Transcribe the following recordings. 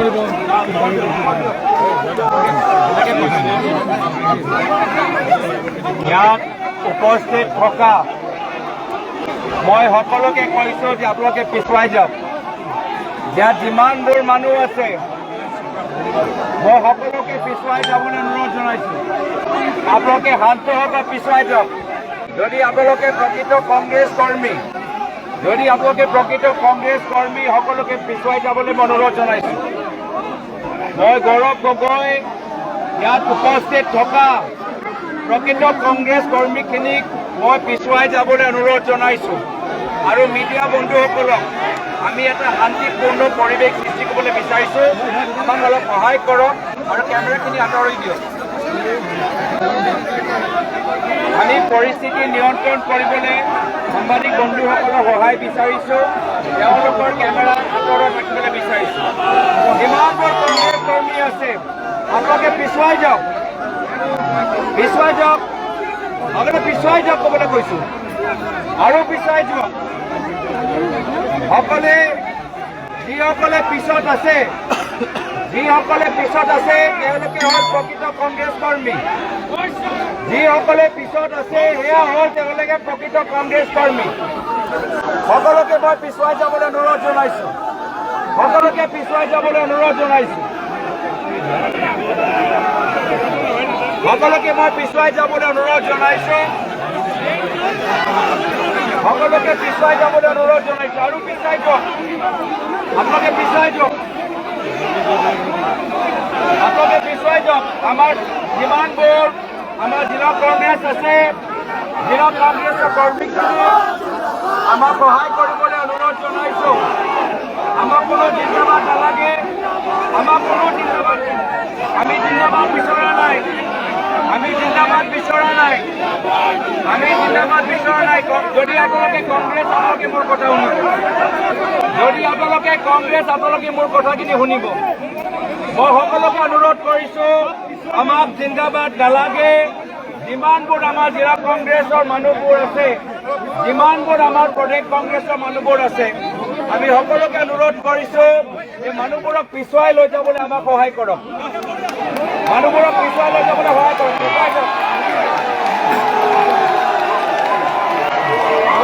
কৰিব। ইয়াত উপস্থিত থকা মই সকলোকে কৈছো যে আপোনালোকে পিছুৱাই যাওক। ইয়াত যিমানবোৰ মানুহ আছে, মই সকলোকে পিছুৱাই যাবলৈ অনুৰোধ জনাইছো। আপোনালোকে শান্ত হওক আৰু পিছুৱাই যাওক। যদি আপোনালোকে প্ৰকৃত কংগ্ৰেছ কৰ্মী, যদি আপোনালোকে প্ৰকৃত কংগ্ৰেছ কৰ্মী, সকলোকে পিছুৱাই যাবলৈ মই অনুৰোধ জনাইছো। মই গৌৰৱ গগৈ ইয়াত উপস্থিত থকা প্ৰকৃত কংগ্ৰেছ কৰ্মীখিনিক মই পিছুৱাই যাবলৈ অনুৰোধ জনাইছো আৰু মিডিয়া বন্ধুসকলক আমি এটা শান্তিপূৰ্ণ পৰিৱেশ সৃষ্টি কৰিবলৈ বিচাৰিছো। আমাক অলপ সহায় কৰক আৰু কেমেৰাখিনি আঁতৰি দিয়ক। আমি পৰিস্থিতি নিয়ন্ত্ৰণ কৰিবলৈ সাংবাদিক বন্ধুসকলৰ সহায় বিচাৰিছো। তেওঁলোকৰ কেমেৰা আঁতৰত ৰাখিবলৈ বিচাৰিছো। যিমানবোৰ কংগ্ৰেছ কৰ্মী আছে, আপোনালোকে পিছুৱাই যাওক, পিছুৱাই যাওক, আপোনালোকে পিছুৱাই যাওক ক'বলৈ কৈছো, আৰু পিছুৱাই যাওক। সকলে, যিসকলে পিছত আছে, যিসকলে পিছত আছে, তেওঁলোকে হ'ল প্ৰকৃত কংগ্ৰেছ কৰ্মী। যিসকলে পিছত আছে, সেয়া হ'ল তেওঁলোকে প্ৰকৃত কংগ্ৰেছ কৰ্মী। সকলোকে মই পিছুৱাই যাবলৈ অনুৰোধ জনাইছো। সকলোকে পিছুৱাই যাবলৈ অনুৰোধ জনাইছো। সকলোকে মই পিছুৱাই যাবলৈ অনুৰোধ জনাইছো। সকলোকে পিছুৱাই যাবলৈ অনুৰোধ জনাইছো। আৰু পিছুৱাই যাওক, আপোনালোকে পিছুৱাই যাওক, আপোনালোকে পিছুৱাই যাওক। আমাৰ যিমানবোৰ আমাৰ জিলা কংগ্ৰেছ আছে, জিলা কংগ্ৰেছৰ কৰ্মীখিনি আমাক সহায় কৰিবলৈ অনুৰোধ জনাইছো। আমাক কোনো জিন্দাবাদ নালাগে, আমাক কোনো জিন্দাবাদ, আমি জিন্দাবাদ বিচৰা নাই, আমি জিন্দাবাদ বিচৰা নাই, আমি জিন্দাবাদ বিচৰা নাই। যদি আপোনালোকে কংগ্ৰেছ, আপোনালোকে মোৰ কথা শুনিব। যদি আপোনালোকে কংগ্ৰেছ, আপোনালোকে মোৰ কথাখিনি শুনিব। মই সকলোকে অনুৰোধ কৰিছো, আমাক জিন্দাবাদ নালাগে। যিমানবোৰ আমাৰ জিলা কংগ্ৰেছৰ মানুহবোৰ আছে, যিমানবোৰ আমাৰ প্ৰদেশ কংগ্ৰেছৰ মানুহবোৰ আছে, আমি সকলোকে অনুৰোধ কৰিছো যে মানুহবোৰক পিছুৱাই লৈ যাবলৈ আমাক সহায় কৰক। মানুহবোৰক পিছুৱাই লৈ যাবলৈ সহায় কৰক। পিছুৱাই যাওক।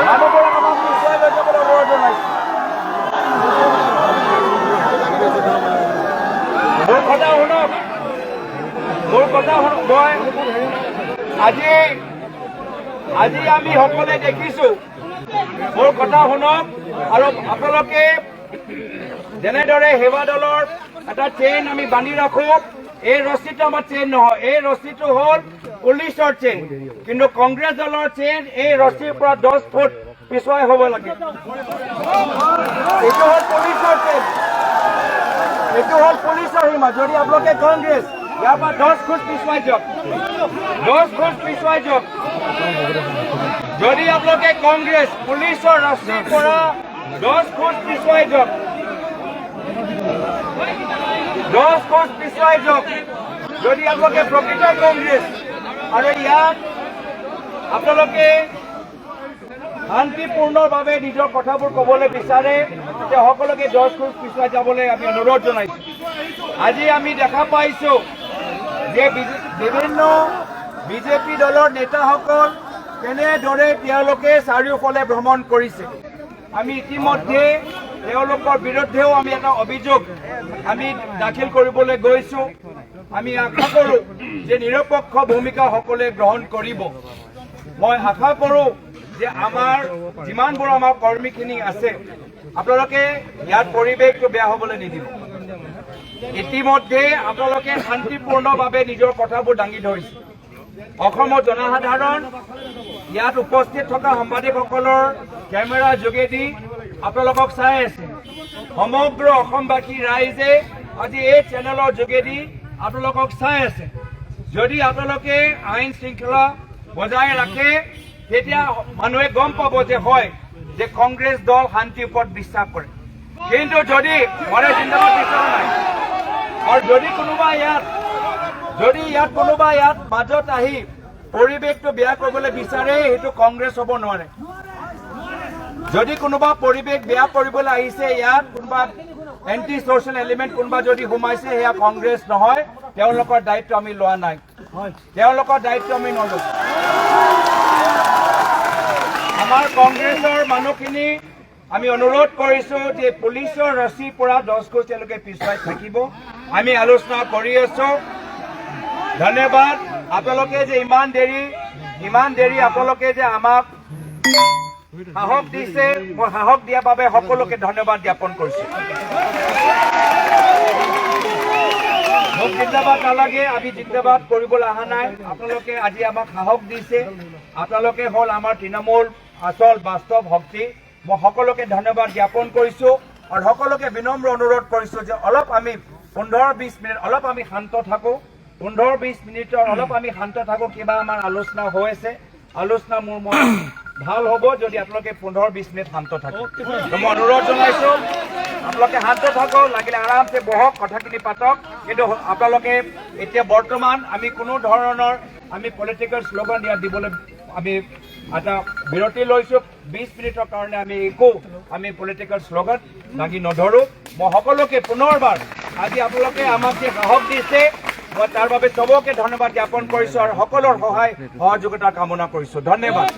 মানুহবোৰক আমাক পিছুৱাই লৈ যাবলৈ অনুৰোধ জনাইছো। মোৰ কথা শুনক, মোৰ কথা শুনক। মই আজি আজি আমি সকলোৱে দেখিছো। মোৰ কথা শুনক। আৰু আপোনালোকে যেনেদৰে সেৱা দলৰ এটা চেইন আমি বান্ধি ৰাখো, এই ৰছীটো আমাৰ চেইন নহয়, এই ৰছীটো হ'ল পুলিচৰ চেইন। কিন্তু কংগ্ৰেছ দলৰ চেইন এই ৰছীৰ পৰা 10 ফুট পিছুৱাই হ'ব লাগে। এইটো হ'ল পুলিচৰ চেইন, এইটো হ'ল পুলিচৰ সীমা। যদি আপোনালোকে কংগ্ৰেছ, ইয়াৰ পৰা 10 খোজ পিছুৱাই যাওক, 10 খোজ পিছুৱাই যাওক। যদি আপোনালোকে কংগ্ৰেছ, পুলিচৰ ৰছীৰ পৰা 10 খোজ পিছুৱাই যাওক, 10 খোজ পিছুৱাই যাওক। যদি আপোনালোকে প্ৰকৃত কংগ্ৰেছ আৰু ইয়াত আপোনালোকে শান্তিপূৰ্ণভাৱে নিজৰ কথাবোৰ ক'বলৈ বিচাৰে, তেতিয়া সকলোকে 10 খোজ পিছুৱাই যাবলৈ আমি অনুৰোধ জনাইছো। আজি আমি দেখা পাইছো যে বিভিন্ন বিজেপি দলৰ নেতাসকল কেনেদৰে তেওঁলোকে চাৰিওফালে ভ্ৰমণ কৰিছে। আমি ইতিমধ্যে তেওঁলোকৰ বিৰুদ্ধেও আমি এটা অভিযোগ আমি দাখিল কৰিবলৈ গৈছো। আমি আশা কৰোঁ যে নিৰপেক্ষ ভূমিকা সকলোৱে গ্ৰহণ কৰিব। মই আশা কৰোঁ যে আমাৰ যিমানবোৰ আমাৰ কৰ্মীখিনি আছে, আপোনালোকে ইয়াত পৰিৱেশটো বেয়া হ'বলৈ নিদিব। ইতিমধ্যে আপোনালোকে শান্তিপূৰ্ণভাৱে নিজৰ কথাবোৰ দাঙি ধৰিছে। অসমৰ জনসাধাৰণ, ইয়াত উপস্থিত থকা সাংবাদিকসকলৰ কেমেৰাৰ যোগেদি আপোনালোকক চাই আছে। সমগ্ৰ অসমবাসী ৰাইজে আজি এই চেনেলৰ যোগেদি আপোনালোকক চাই আছে। যদি আপোনালোকে আইন শৃংখলা বজাই ৰাখে, তেতিয়া মানুহে গম পাব যে হয় যে কংগ্ৰেছ দল শান্তিৰ ওপৰত বিশ্বাস কৰে। কিন্তু যদি মনে জিন্দাবাদ বিচৰা নাই, আৰু যদি কোনোবা ইয়াত, যদি ইয়াত কোনোবা ইয়াত মাজত আহি পৰিৱেশটো বেয়া কৰিবলৈ বিচাৰে, সেইটো কংগ্ৰেছ হ'ব নোৱাৰে। যদি কোনোবা পৰিৱেশ বেয়া কৰিবলৈ আহিছে, ইয়াত কোনোবা এণ্টি ছ'চিয়েল এলিমেণ্ট কোনোবা যদি সোমাইছে, সেয়া কংগ্ৰেছ নহয়। তেওঁলোকৰ দায়িত্ব আমি লোৱা নাই, তেওঁলোকৰ দায়িত্ব আমি নলওঁ। আমাৰ কংগ্ৰেছৰ মানুহখিনি আমি অনুৰোধ কৰিছো যে পুলিচৰ ৰছীৰ পৰা 10 খোজ তেওঁলোকে পিছুৱাই থাকিব। আমি আলোচনা কৰি আছো। ধন্যবাদ। আপোনালোকে যে ইমান দেৰি আপোনালোকে যে আমাক সাহস দিছে, মই সাহস দিয়াৰ বাবে সকলোকে ধন্যবাদ জ্ঞাপন কৰিছো। মোক জিন্দাবাদ নালাগে। আমি জিন্দাবাদ কৰিবলৈ অহা নাই। আপোনালোকে আজি আমাক সাহস দিছে। আপোনালোকে হ'ল আমাৰ তৃণমূল আচল বাস্তৱ শক্তি। মই সকলোকে ধন্যবাদ জ্ঞাপন কৰিছো আৰু সকলোকে বিনম্ৰ অনুৰোধ কৰিছো যে অলপ আমি 15-20 মিনিট অলপ আমি শান্ত থাকো। 15-20 মিনিটৰ অলপ আমি শান্ত থাকো। কিবা আমাৰ আলোচনা হৈ আছে। আলোচনা মোৰ মত ভাল হ'ব যদি আপোনালোকে 15-20 মিনিট শান্ত থাকে। তো মই অনুৰোধ জনাইছো, আপোনালোকে শান্ত থাকক, লাগিলে আৰামছে বহক, কথাখিনি পাতক। কিন্তু আপোনালোকে এতিয়া বৰ্তমান আমি কোনো ধৰণৰ আমি পলিটিকেল শ্লোগান ইয়াত দিবলৈ আমি এটা বিৰতি লৈছো। 20 মিনিটৰ কাৰণে আমি একো আমি পলিটিকেল শ্লোগান দাঙি নধৰো। মই সকলোকে পুনৰবাৰ আজি আপোনালোকে আমাক যে সাহস দিছে, মই তাৰ বাবে চবকে ধন্যবাদ জ্ঞাপন কৰিছো আৰু সকলোৰ সহায় সহযোগিতা কামনা কৰিছো। ধন্যবাদ।